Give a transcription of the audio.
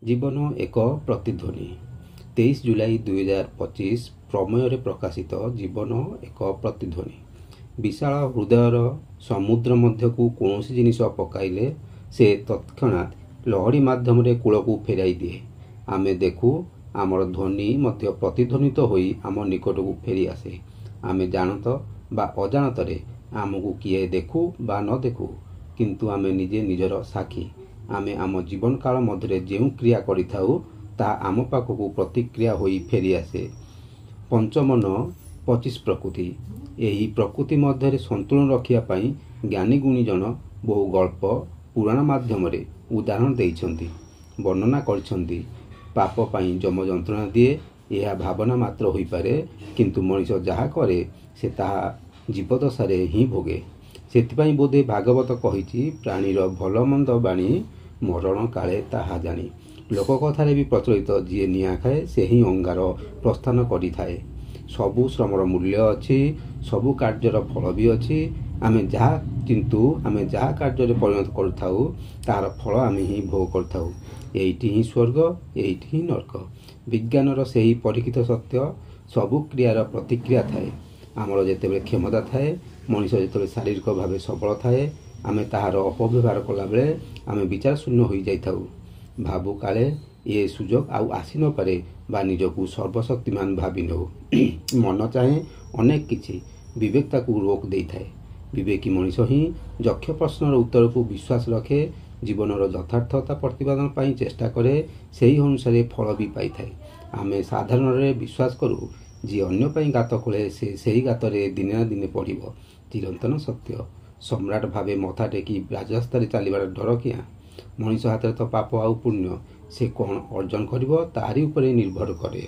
ଜୀବନ ଏକ ପ୍ରତିଧ୍ୱନି। 23 ଜୁଲାଇ 2025 ପ୍ରମେୟରେ ପ୍ରକାଶିତ ଜୀବନ ଏକ ପ୍ରତିଧ୍ୱନି। ବିଶାଳ ହୃଦୟର ସମୁଦ୍ର ମଧ୍ୟକୁ କୌଣସି ଜିନିଷ ପକାଇଲେ ସେ ତତ୍କ୍ଷଣାତ୍ ଲହଡ଼ି ମାଧ୍ୟମରେ କୂଳକୁ ଫେରାଇ ଦିଏ। ଆମେ ଦେଖୁ, ଆମର ଧ୍ୱନି ମଧ୍ୟ ପ୍ରତିଧ୍ୱନିତ ହୋଇ ଆମ ନିକଟକୁ ଫେରିଆସେ। ଆମେ ଜାଣତ ବା ଅଜାଣତରେ, ଆମକୁ କିଏ ଦେଖୁ ବା ନ ଦେଖୁ, କିନ୍ତୁ ଆମେ ନିଜେ ନିଜର ସାକ୍ଷୀ। ଆମେ ଆମ ଜୀବନକାଳ ମଧ୍ୟରେ ଯେଉଁ କ୍ରିୟା କରିଥାଉ, ତାହା ଆମ ପାଖକୁ ପ୍ରତିକ୍ରିୟା ହୋଇ ଫେରିଆସେ। ପଞ୍ଚମନ 25 ପ୍ରକୃତି। ଏହି ପ୍ରକୃତି ମଧ୍ୟରେ ସନ୍ତୁଳନ ରଖିବା ପାଇଁ ଜ୍ଞାନୀଗୁଣୀଜନ ବହୁ ଗଳ୍ପ, ପୁରାଣ ମାଧ୍ୟମରେ ଉଦାହରଣ ଦେଇଛନ୍ତି, ବର୍ଣ୍ଣନା କରିଛନ୍ତି। ପାପ ପାଇଁ ଯମ ଯନ୍ତ୍ରଣା ଦିଏ, ଏହା ଭାବନା ମାତ୍ର ହୋଇପାରେ, କିନ୍ତୁ ମଣିଷ ଯାହା କରେ ସେ ତାହା ଜୀବଦଶାରେ ହିଁ ଭୋଗେ। ସେଥିପାଇଁ ବୋଧେ ଭାଗବତ କହିଛି, ପ୍ରାଣୀର ଭଲ ମନ୍ଦ ବାଣୀ ମରଣ କାଳେ ତାହା ଜାଣି। ଲୋକକଥାରେ ବି ପ୍ରଚଳିତ, ଯିଏ ନିଆଁ ଖାଏ ସେ ହିଁ ଅଙ୍ଗାର ପ୍ରସ୍ଥାନ କରିଥାଏ। ସବୁ ଶ୍ରମର ମୂଲ୍ୟ ଅଛି, ସବୁ କାର୍ଯ୍ୟର ଫଳ ବି ଅଛି। ଆମେ ଯାହା ଚିନ୍ତୁ, ଆମେ ଯାହା କାର୍ଯ୍ୟରେ ପରିଣତ କରିଥାଉ, ତାହାର ଫଳ ଆମେ ହିଁ ଭୋଗ କରିଥାଉ। ଏଇଠି ହିଁ ସ୍ୱର୍ଗ, ଏଇଠି ହିଁ ନର୍କ। ବିଜ୍ଞାନର ସେହି ପରୀକ୍ଷିତ ସତ୍ୟ, ସବୁ କ୍ରିୟାର ପ୍ରତିକ୍ରିୟା ଥାଏ। ଆମର ଯେତେବେଳେ କ୍ଷମତା ଥାଏ, ମଣିଷ ଯେତେବେଳେ ଶାରୀରିକ ଭାବେ ସବଳ ଥାଏ, ଆମେ ତାହାର ଅପବ୍ୟବହାର କଲାବେଳେ ଆମେ ବିଚାରଶୂନ୍ୟ ହୋଇଯାଇଥାଉ। ଭାବୁ କାଳେ ଏ ସୁଯୋଗ ଆଉ ଆସି ନପାରେ ବା ନିଜକୁ ସର୍ବଶକ୍ତିମାନ ଭାବି ନେଉ। ମନ ଚାହେଁ ଅନେକ କିଛି, ବିବେକ ତାକୁ ରୋକ ଦେଇଥାଏ। ବିବେକୀ ମଣିଷ ହିଁ ଯକ୍ଷ ପ୍ରଶ୍ନର ଉତ୍ତରକୁ ବିଶ୍ୱାସ ରଖେ, ଜୀବନର ଯଥାର୍ଥତା ପ୍ରତିପାଦନ ପାଇଁ ଚେଷ୍ଟା କରେ, ସେହି ଅନୁସାରେ ଫଳ ବି ପାଇଥାଏ। ଆମେ ସାଧାରଣରେ ବିଶ୍ୱାସ କରୁ, ଯିଏ ଅନ୍ୟ ପାଇଁ ଗାତ ଖୋଳେ ସେ ସେହି ଗାତରେ ଦିନେ ନା ଦିନେ ପଡ଼ିବ। ଚିରନ୍ତନ ସତ୍ୟ। ସମ୍ରାଟ ଭାବେ ମଥା ଟେକି ରାଜରାସ୍ତାରେ ଚାଲିବାର ଡର କିଆଁ? ମଣିଷ ହାତରେ ତ ପାପ ଆଉ ପୁଣ୍ୟ, ସେ କ'ଣ ଅର୍ଜନ କରିବ ତାହାରି ଉପରେ ନିର୍ଭର କରେ।